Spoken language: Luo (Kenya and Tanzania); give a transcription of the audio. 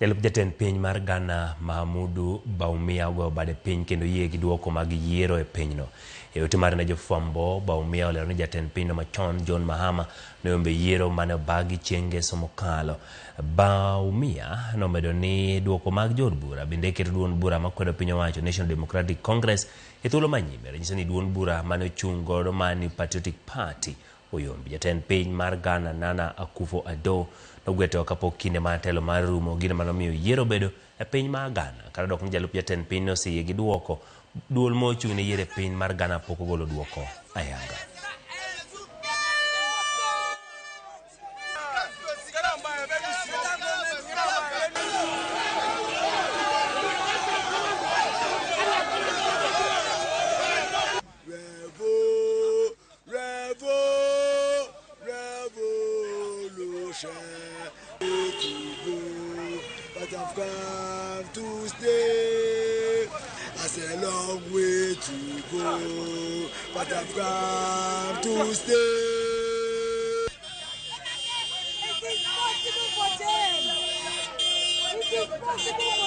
Jalup jatend piny mar Ghana Mahamudu Bawumia ogoyo bade piny kendo yie gi duoko mag yiero e pinyno. E ote mare ne jofwambo, Bawumia olero ni jatend pinyno machon John Mahama noyombo e yiero mane obagi chieng' ngeso mokalo. Bawumia nomedo ni duoko mag jood bura bende keto duond bura makwedo piny owacho National Democratic Congress e thuolo manyime. Ranyisi ni duond bura mane ochung' godo mar New Patriotic Party oyombi. Jatend piny mar Ghana Nana Akufo-Addo nogweto kapok kinde mar telo mar rumo, gino manomiyo yiero obedo e piny mar Ghana. Kata dok ni jalup jatend piny noseyie gi duoko, duol mochung' ne yiero e piny mar Ghana pok ogolo duoko ayanga. Revo, revolution, to go, but I've come to stay. I say long way to go, but I've come to stay. It is possible for them. It is possible